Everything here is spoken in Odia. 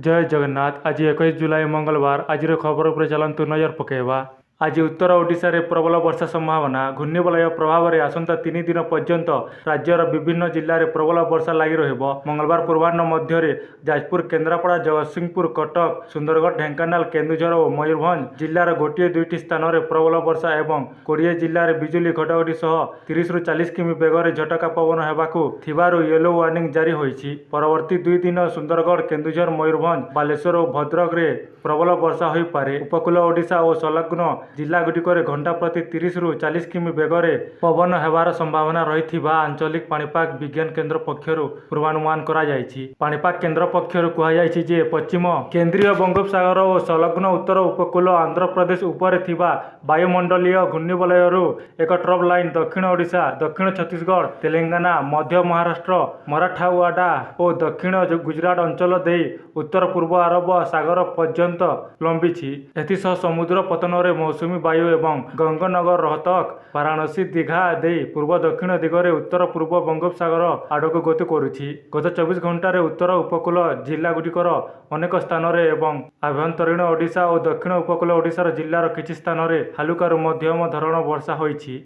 ଜୟ ଜଗନ୍ନାଥ। ଆଜି 21 ଜୁଲାଇ, ମଙ୍ଗଳବାର। ଆଜିର ଖବର ଉପରେ ଚାଲନ୍ତୁ ନଜର ପକାଇବା। ଆଜି ଉତ୍ତର ଓଡ଼ିଶାରେ ପ୍ରବଳ ବର୍ଷା ସମ୍ଭାବନା। ଘୂର୍ଣ୍ଣିବଳୟ ପ୍ରଭାବରେ ଆସନ୍ତା 3 ଦିନ ପର୍ଯ୍ୟନ୍ତ ରାଜ୍ୟର ବିଭିନ୍ନ ଜିଲ୍ଲାରେ ପ୍ରବଳ ବର୍ଷା ଲାଗି ରହିବ। ମଙ୍ଗଳବାର ପୂର୍ବାହ୍ନ ମଧ୍ୟରେ ଯାଜପୁର, କେନ୍ଦ୍ରାପଡ଼ା, ଜଗତସିଂହପୁର, କଟକ, ସୁନ୍ଦରଗଡ଼, ଢେଙ୍କାନାଳ, କେନ୍ଦୁଝର ଓ ମୟୂରଭଞ୍ଜ ଜିଲ୍ଲାର ଗୋଟିଏ ଦୁଇଟି ସ୍ଥାନରେ ପ୍ରବଳ ବର୍ଷା ଏବଂ 20 ଜିଲ୍ଲାରେ ବିଜୁଳି ଘଡ଼ଘଡ଼ି ସହ 30ରୁ 40 କିମି ବେଗରେ ଝଟକା ପବନ ହେବାକୁ ଥିବାରୁ ୟେଲୋ ୱାର୍ଣ୍ଣିଂ ଜାରି ହୋଇଛି। ପରବର୍ତ୍ତୀ 2 ଦିନ ସୁନ୍ଦରଗଡ଼, କେନ୍ଦୁଝର, ମୟୂରଭଞ୍ଜ, ବାଲେଶ୍ୱର ଓ ଭଦ୍ରକରେ ପ୍ରବଳ ବର୍ଷା ହୋଇପାରେ। ଉପକୂଳ ଓଡ଼ିଶା ଓ ସଂଲଗ୍ନ ଜିଲ୍ଲାଗୁଡ଼ିକରେ ଘଣ୍ଟା ପ୍ରତି 30ରୁ 40 କିମି ବେଗରେ ପବନ ହେବାର ସମ୍ଭାବନା ରହିଥିବା ଆଞ୍ଚଳିକ ପାଣିପାଗ ବିଜ୍ଞାନ କେନ୍ଦ୍ର ପକ୍ଷରୁ ପୂର୍ବାନୁମାନ କରାଯାଇଛି। ପାଣିପାଗ କେନ୍ଦ୍ର ପକ୍ଷରୁ କୁହାଯାଇଛି ଯେ, ପଶ୍ଚିମ କେନ୍ଦ୍ରୀୟ ବଙ୍ଗୋପସାଗର ଓ ସଂଲଗ୍ନ ଉତ୍ତର ଉପକୂଳ ଆନ୍ଧ୍ରପ୍ରଦେଶ ଉପରେ ଥିବା ବାୟୁମଣ୍ଡଳୀୟ ଘୂର୍ଣ୍ଣିବଳୟରୁ ଏକ ଟ୍ରଫ୍ ଲାଇନ୍ ଦକ୍ଷିଣ ଓଡ଼ିଶା, ଦକ୍ଷିଣ ଛତିଶଗଡ଼, ତେଲେଙ୍ଗାନା, ମଧ୍ୟ ମହାରାଷ୍ଟ୍ର, ମରାଠାୱାଡା ଓ ଦକ୍ଷିଣ ଗୁଜରାଟ ଅଞ୍ଚଳ ଦେଇ ଉତ୍ତର ପୂର୍ବ ଆରବ ସାଗର ପର୍ଯ୍ୟନ୍ତ ଲମ୍ବିଛି। ଏଥିସହ ସମୁଦ୍ର ପତ୍ତନରେ ମୌସୁମୀ ବାୟୁ ଏବଂ ଗଙ୍ଗନଗର, ରୋହତକ, ବାରାଣସୀ, ଦୀଘା ଦେଇ ପୂର୍ବ ଦକ୍ଷିଣ ଦିଗରେ ଉତ୍ତର ପୂର୍ବ ବଙ୍ଗୋପସାଗର ଆଡ଼କୁ ଗତି କରୁଛି। ଗତ 24 ଘଣ୍ଟାରେ ଉତ୍ତର ଉପକୂଳ ଜିଲ୍ଲାଗୁଡ଼ିକର ଅନେକ ସ୍ଥାନରେ ଏବଂ ଆଭ୍ୟନ୍ତରୀଣ ଓଡ଼ିଶା ଓ ଦକ୍ଷିଣ ଉପକୂଳ ଓଡ଼ିଶାର ଜିଲ୍ଲାର କିଛି ସ୍ଥାନରେ ହାଲୁକାରୁ ମଧ୍ୟମ ଧରଣର ବର୍ଷା ହୋଇଛି।